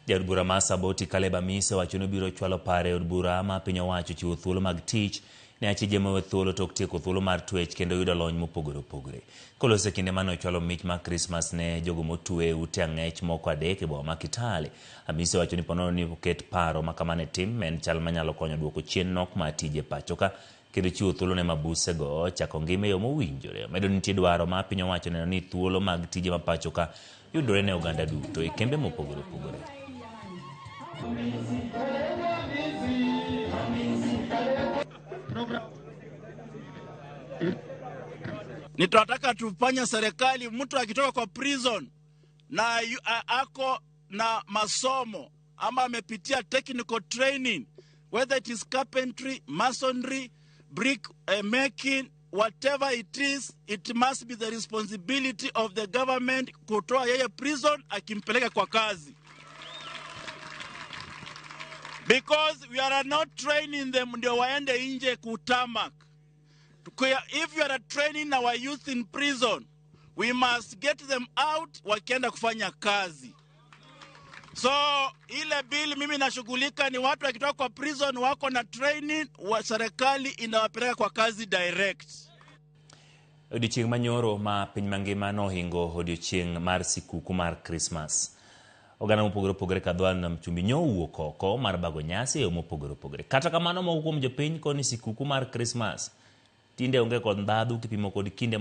Jaod bura ma Saboti Caleb Amisi owacho ni obiro chwalo paro e od bura ma piny owacho chiwo thuolo mag tich ne achije mowe thuolo tok tieko thuolo mar twech kendo yudo lony mopogore opogore. Koloso e kinde mane ochwalo mich mar Krismas ne jogo motwe e ute ang'ech moko adek e boma ma Kitale, Amisi owacho ni ponono ni oket paro ma kamano e tim en chal manyalo konyo duoko chien nok mar tije e pachoka kendo chiwo thuolo ne mabusego chako ngima e yo mowinjore. Omedo ni nitie dwaro ma piny owacho neno ni thuolo mag tije ma pacho ka yudore ne oganda duto e kembe mopogore opogore. Ni tunataka tufanye serikali, mtu akitoka kwa prison na ako na masomo ama amepitia technical training whether it is carpentry, masonry, brick making, whatever it is, it must be the responsibility of the government kutoa yeye prison akimpeleka kwa kazi. Because we are not training them ndio waende nje kutamak. If you are training our youth in prison, we must get them out wakienda kufanya kazi. So ile bill mimi nashughulika ni watu wakitoka kwa prison wako na training wa serikali inawapeleka kwa kazi direct. Odiochieng' manyoro ma piny mangima nohingo odiochieng' mar sikuku mar Krismas. Oganda mopogore opogore ka dho nam chumbi nyo owuok oko mar bago nyasi e yo mopogore opogore. Kata kamano moko kuom jopiny koni sikuku mar Krismas tinde onge kod ndhadhu kipimo kod kinde